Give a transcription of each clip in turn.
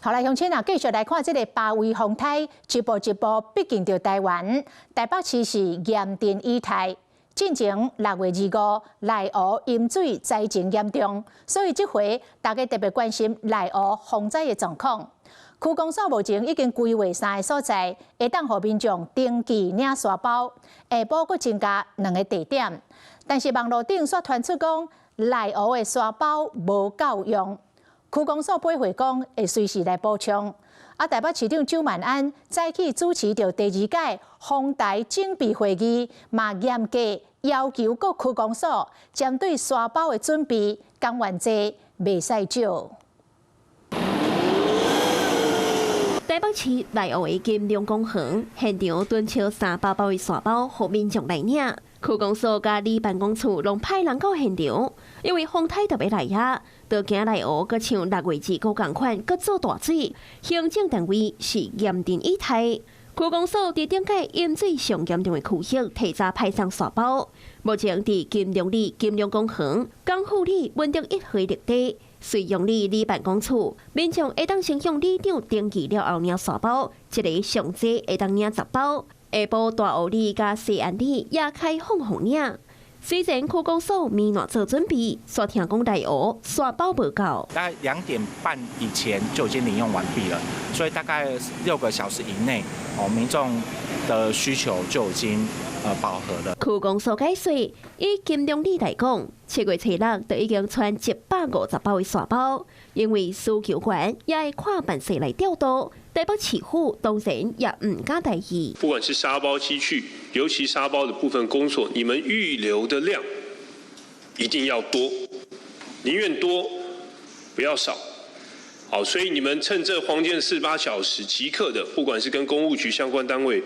好來，鄉親啊，繼續來看這个巴威風颱，一步一步逼近著台灣。台北市是嚴陣以待。進前6月25，內湖淹水災情嚴重，所以這回大家特別關心內湖洪災的狀況。區公所目前已經規劃三个所在，會當予民眾登記領沙包，下晡閣增加兩个地點。但是網路頂煞傳出講內湖的沙包無夠用。區公所回覆講會隨時來補充。啊，台北市長蔣萬安早起主持著第二屆風台準備會議，嘛嚴格要求各區公所針對沙包的準備，工員濟，袂使少。台北市內湖的金龍公園現場囤超300包的沙包，予民眾來領。區公所佮里辦公處攏派人到現場，因為風颱就欲來矣，都驚內湖閣像6月25仝款，閣做大水。行政單位是嚴陣以待。區公所佇頂屆淹水上嚴重的區域，提早派送沙包。目前佇金龍里金龍公園、港府里、文德一號綠地、瑞陽里里辦公處，民眾會當先向里長登記了後領沙包，一个上濟會當領10包。下晡大湖里佮西安里也開放予領。雖然區公所暝暝做準備，煞聽講內湖沙包無夠。大概2點半以前就已經領用完畢了，所以大概6個小時以內，哦，民眾的需求就已經飽和了。區公所解釋，以金龍里來講，7月初6就已經存150包的沙包，因為需求懸，也會看辦勢來調度。台北市府當然也毋敢大意。不管是沙包機具，尤其沙包的部分工作，你們預留的量一定要多，寧願多不要少。好，所以你們趁這黃金48小時，即刻的，不管是跟工務局相關單位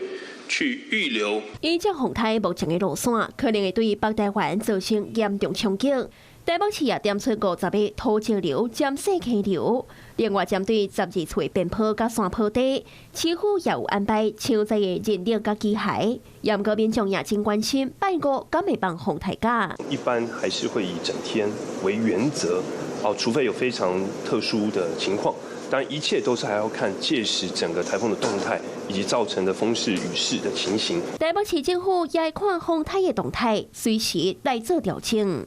去預留。依照風颱目前的路線，可能會對北台灣造成嚴重衝擊。台北市也點出50个土石流、尖細溪流，另外針對12處的邊坡佮山坡地，市府也有安排搶災的人力佮機械。毋過民眾也真關心，拜五敢會放風颱假？一般還是會以整天為原則，哦，除非有非常特殊的情況，當然一切都是還要看屆時整個颱風的動態以及造成的風勢雨勢的情形。台北市政府也會看風颱的動態，隨時來做調整。